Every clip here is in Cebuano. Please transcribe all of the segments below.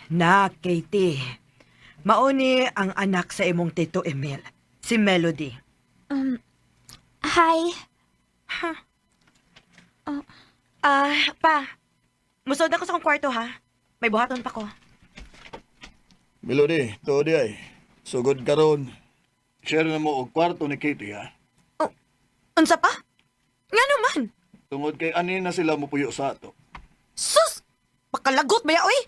Na, Katie. Mauni ang anak sa imong Tito Emil, si Melody. Hi. Ah, pa. Musod ako sa akong kwarto, ha? May buhaton pa ko. Melody, to di ay. Sugod karon. Share na mo og kwarto ni Katie ha. Oh, unsa pa? Nga naman. Tungod kay ani na sila mupuyo sa ato. Sus! Pakalagot ba ya, oy?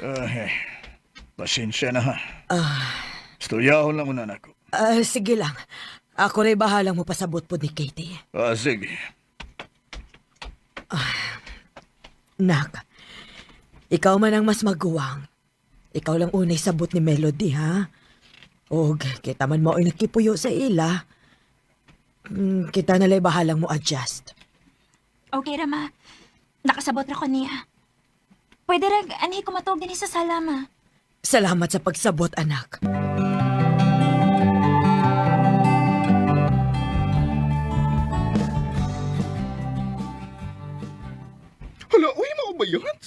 Ay, pasensya na ha. Istoryahon lang una nako. Ah, sige lang. Ako rin bahalang mo pasabot po ni Katie. Ah, sige. Nak, ikaw man ang mas maguwang. Ikaw lang unay sabot ni Melody, ha? Og, kita man mo ay nakipuyo sa ila. Kita nala'y bahalang mo adjust. Okay ra, ma. Nakasabot ra ko niya. Pwede ra, anhi ko matuog din sa sala, ma. Salamat sa pagsabot, anak. Hala, uy, mao ba yun?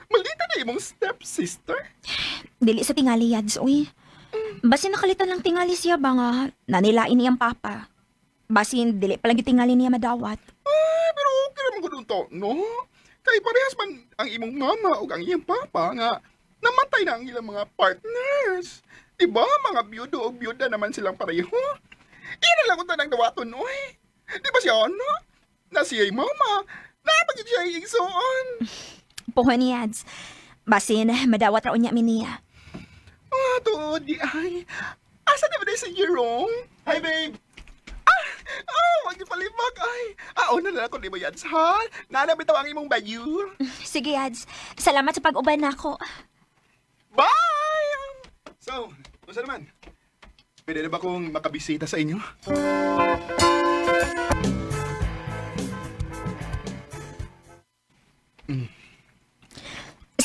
Maldita na imong stepsister. Dili sa tingali, Yads, uy. Basin nakalitan lang tingali siya ba nga, nanilain niyang papa. Basin, dili palang yung tingali niya madawat. Ay, pero okay naman ko to, no? Kay parehas man ang imong mama ug ang iyang papa nga namatay na ang ilang mga partners. Diba, mga biyudo o biyuda naman silang pareho? Ina lang ko tanang dawaton, uy. Di ba siya ano? Na siya'y mama. Napagid siya igsuon. Puhon ni Yads. Basin, madawat raon niya mi niya. Ah, tuod di ay. Asa na ba na si Jerome? Hi, babe. Ah, oh, wag niyo palibak. Ay, ah, una na lang ako di ba yan, ha? Nana, bitaw ang imong bayu. Sige, Yads. Salamat sa pag-uban nako. Bye! So, unsa naman? Pwede na ba kong makabisita sa inyo?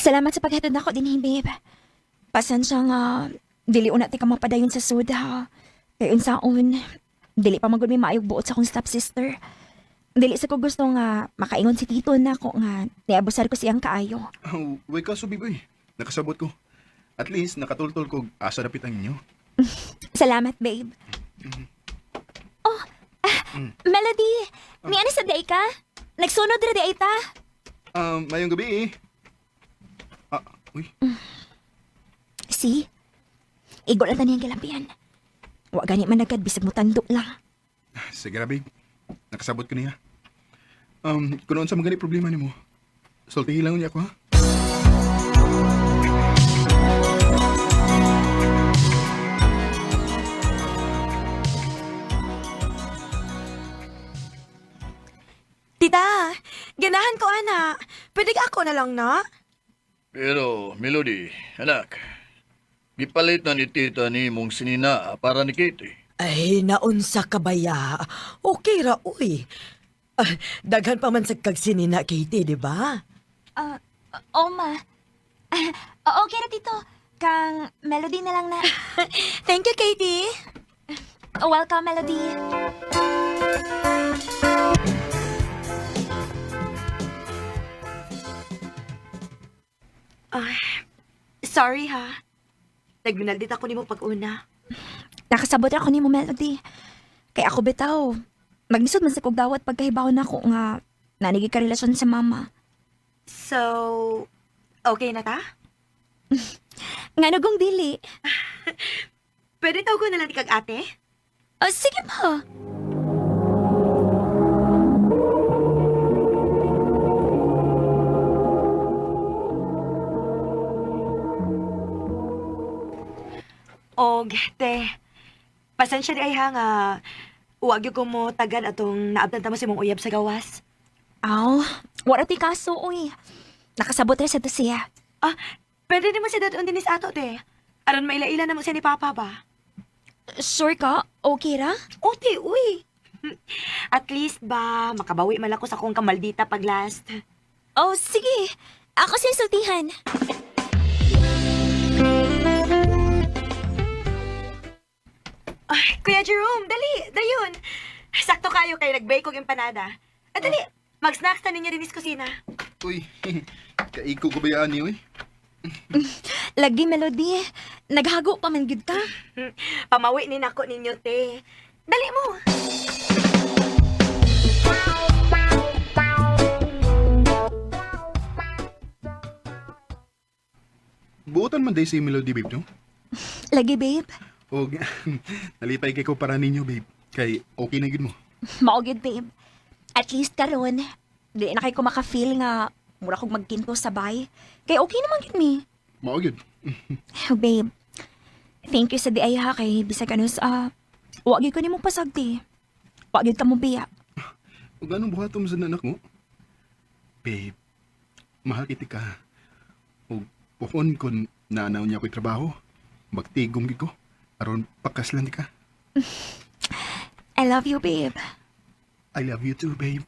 Salamat sa paghatod nako dinhi, babe. Pasensya nga, dili una ti ka mapadayon sa suda. Kay unsaon, dili pa magud may maayog buot sa akong stepsister. Dili sa ko gusto nga makaingon si Tito na ako nga niabusar ko siyang kaayo. Oh, wait ka, subi boy. Nakasabot ko. At least, nakatultol ko asa dapit ang inyo. Salamat, babe. Oh, ah, Melody, ni ano sa day ka? Nagsunod ra di ay ta. Mayong gabi eh. Ah, uy. See? Igo lang ta niyang gilampian. Wa gani man agad bisag mo tandok lang. Sige na, babe. Nakasabot ko niya. Kung noon sa mga problema nimo, sultihin lang niya ako, ha? Tita, ganahan ko, ana. Pwede ka ako na lang, na? Pero, Melody, anak, gipalit na ni tita ni mong sinina para ni Katie. Ay, naunsa ka ba ya? Okay ra, uy. Ah, daghan pa man sa kagsinina, Katie, di ba? Ah, oh, ma. Ah, okay ra tito. Kang Melody na lang na. Thank you, Katie. Welcome, Melody. Sorry, ha. Nagminaldit ako nimo pag-una. Nakasabot ako ni mo, Melody. Kaya ako bitaw. Maglisod man sa kog dawat pagkahibaw na ako nga nanigi ka relasyon sa mama. So, okay na ta? Nga nagong dili. Pwede tawag ko na lang kag ate? Oh, sige po. Og, te, pasensya di ay ha nga uwag ko mo tagan atong naabtan ta mo sa imong uyab sa gawas. Aw, wala ti kaso, uy. Nakasabot ra sa to siya. Ah, pwede din mo siya dadon din sa ato, te. Aron maila-ila na mo siya ni Papa ba? Sure ka? Okay ra? O, te, uy. At least ba, makabawi man ako sa akong kamaldita pag last. Oh, sige. Ako siya sultihan. Ay, Kuya Jerome, dali, dayon. Sakto kayo kay nagbake og empanada. Ah, dali, mag-snacks na ninyo din sa kusina. Uy, kaiko ko bayaan niyo, uy. Lagi, Melody. Naghago pa man gid ka. Pamawi ni nako ninyo, te. Dali mo. Buotan man day si Melody, babe, no? Lagi, babe. Og nalipay kay ko para ninyo, babe. Kay okay na gid mo. Mao gyud, babe. At least karon, di na kay ko maka-feel nga mura kog magkinto sabay. Kay okay naman gyud mi. Mao gyud. Oh, babe. Thank you sa diay ha kay bisag ano sa wa gyud ko nimo pasagdi. Wa gyud ka mo biya. Ug anong buhaton mo sa anak mo? Babe, mahal kiti ka. Ug puhon kon naanaw niya ako'y trabaho. Magtigom gid ko. Aron pakaslan di ka. I love you, babe. I love you too, babe.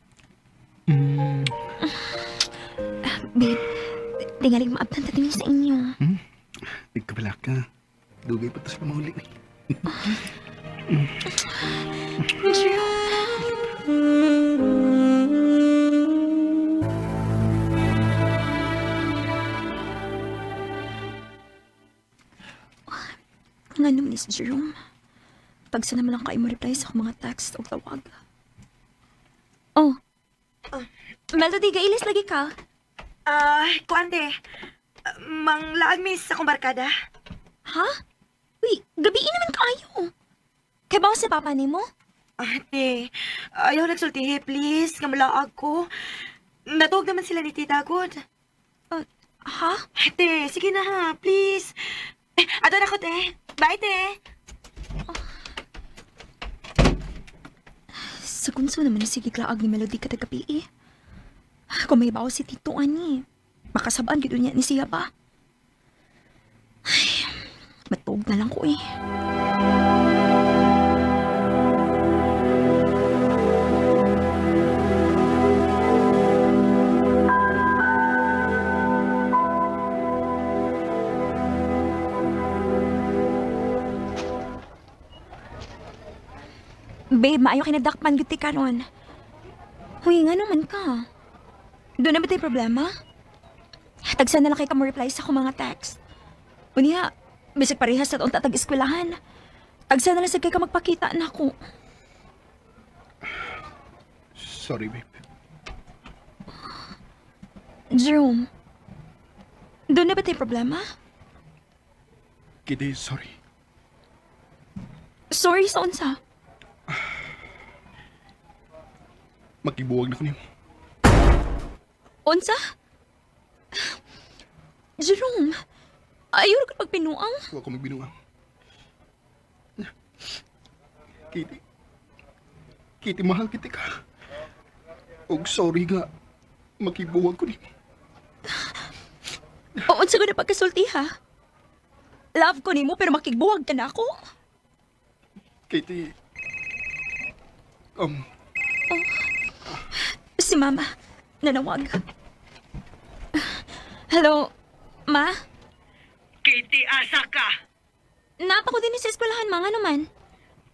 Babe, tingaling maabtan ta tingin sa inyo. Nagkabala ka. Dugay pa to sa pamahuli. Jerome. Nga naman ni si Jerome. Tagsa naman lang kayo mo reply sa akong mga text o tawag. Oh. Melody, gailis lagi ka. Ah, kuan te. Manglaag mi sa akong barkada. Ha? Uy, gabiin naman kayo. Kay ba sa papa nimo? Ate, ayaw nagsultihi, please. Nga malaag ko. Natuog naman sila ni Tita Good. Ha? Ate, sige na ha, please. Eh, ato na ko, te. Bye, te. Sa kunso naman na sige klaag ni Melody katagabi eh. Kung may bawo si Tito ani, makasabaan gid niya ni siya ba? Ay, matuog na lang ko eh. Babe, maayo kinadakpan gud ti karon. Huy, nga naman ka. Doon na ba tayo problema? Tagsa na lang kay ka mo reply sa akong mga text. Unya, bisag parehas sa taong tatag-eskwelahan. Tagsa na lang sa kay ka magpakita na ako. Sorry, babe. Jerome, doon na ba tayo problema? Kitty, sorry. Sorry sa unsa. Makibuwag na ko nimo. Unsa? Jerome, ayaw ka pagpinuang. Huwag ko magbinuang. Kitty. Kitty, mahal kita ka. Og sorry nga. Makibuwag ko nimo. O unsa ko na pagkasulti ha? Love ko nimo pero makigbuwag ka na ako. Kitty. Si Mama, nanawag. Hello, Ma? Kitty, asa ka. Napa ko din sa eskwelahan, mga naman.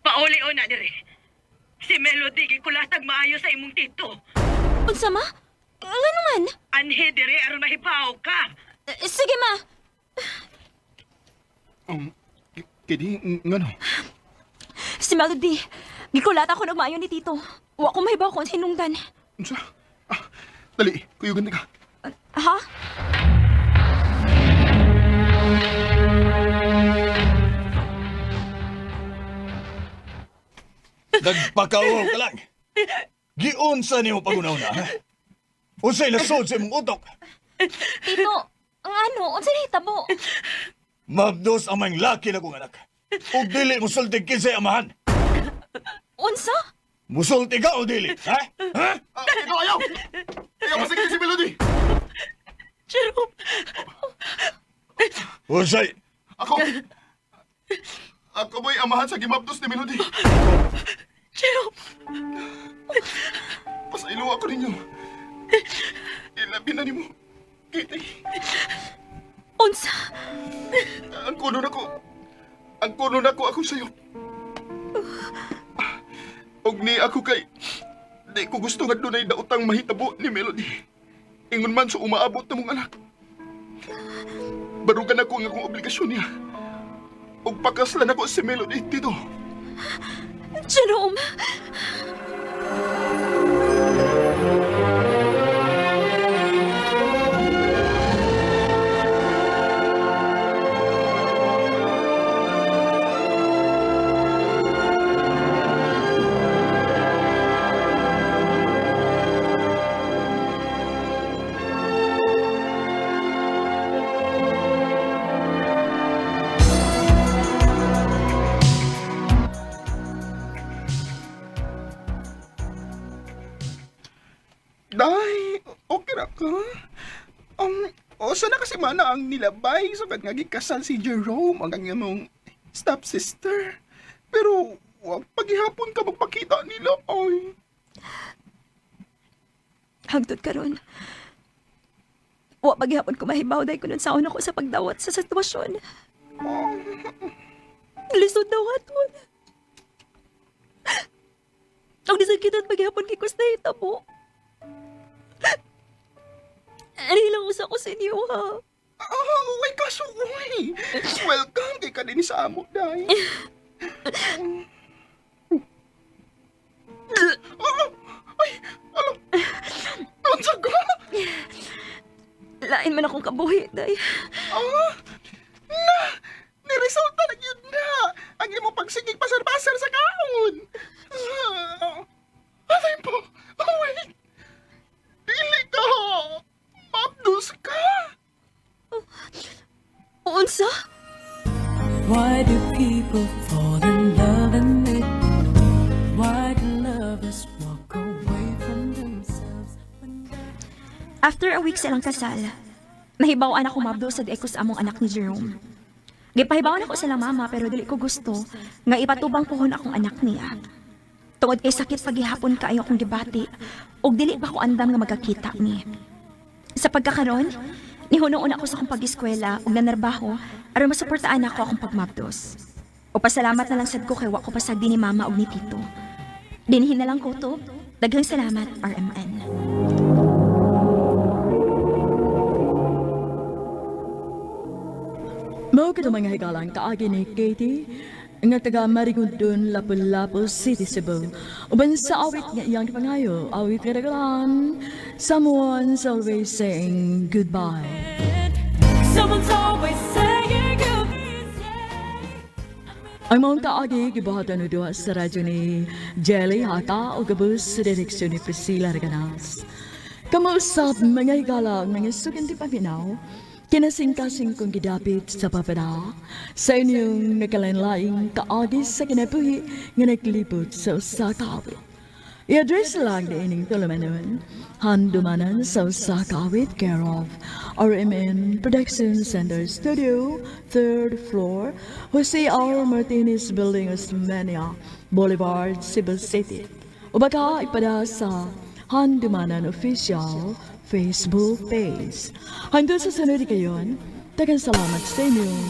Pauli o na dire. Si Melody gikulatag maayo sa imong tito. Unsa, Ma? Nga naman? Anhe dire aron mahibaw ka. Eh, sige, Ma. um, Kitty, ngano? Si Melody, gikulata ko nagmaayo ni Tito. Wa ko mahibaw kung sinungdan. Unsa? Ah, dali, kuyugan ka. Ha? Nagpakaw ka lang. Giunsa nimo pagunaw na, ha? Unsay lasod sa imong utok? Tito, ang ano? Unsa na hitabo? Mabdos ang mga laki na kong anak. Ug dili musulti kinsay amahan. Unsa? Musulti ka o dili, ha? Ha? Ah, Tito, ayaw! Ayaw, masakit si Melody! Jerome, Unsay? Ako! Ako ba'y amahan sa gimabdos ni Melody? Jerome. Pasaylo ako ninyo. Ilabi na nimo. Kitty, Unsa? ang kuno na ko. Ang kuno na ko ako sa'yo. Og ni ako kay di ko gusto nga dunay daotang mahitabo ni Melody. Ingon man sa umaabot na mong anak. Barugan ako ang akong obligasyon niya. Ug pakaslan ako si Melody dito. Jerome! Day, okay ra ka? O sana kasi mana ang nilabay sa nga gikasal si Jerome ang imong step sister. Pero wag paghihapon ka magpakita nila ay. Hangtod karon. Wa paghihapon ko mahibaw dahil kun unsaon ako sa pagdawat sa sitwasyon. Lisod dawaton. Ang nisakitan paghihapon kay kus nahitabo. Ani lang usa ko sa inyo ha. Ah, way kaso uy. Welcome kay ka din sa amo, day. Ah, ay, ano? Unsa ka? Lain man akong kabuhi, day. Ah, na! Niresulta na yun na! Ang imong pagsigig pasar-pasar sa kaon! Ah, alay po! Oh, wait! Dili ka! Mabdus ka! Unsa? Why do people fall in love and they? Why do lovers walk away from themselves when After a week silang kasal, nahibaw-an ako mabdo sa di ko sa among anak ni Jerome. Gipahibawan ako sila mama pero dili ko gusto nga ipatubang puhon akong anak niya. Tungod kay sakit pagihapon kaayo akong gibati ug dili pa ko andam nga magkakita ni. Sa pagkakaron, nihunoon ako sa akong pag-eskwela ug nanarbaho aron masuportaan ako akong pagmabdos. O pasalamat na lang sad ko kay wa ko pasagdi ni mama ug ni tito. Dinhin na lang ko to. Daghang salamat, RMN. Mao kadto mga higalang kaagi ni Katie nga taga Marigondon, Lapu-Lapu City, Cebu. Uban sa awit nga iyang gipangayo, awit nga daghan, someone's always saying goodbye. someone's always saying goodbye? Ang maong kaagi gibuhatan og duha sa radyo ni Jelly Hata o gabus sa direksyon ni Priscilla Reganas. Kamausap mga higala ang mga suganti paminaw, kinasing-kasing kong gidapit sa papada sa inyong nakalain-laing kaagi sa kinabuhi nga naglibot sa usa ka awit. I-address lang ni ining tulumanon, handumanan sa usa ka awit, care of RMN Production Center Studio, 3rd floor, Jose R. Martinez Building, Osmeña Boulevard, Cebu City. O baka ipada sa Handumanan Official Facebook page. Hanggang sa sunod kayon, daghang salamat sa inyong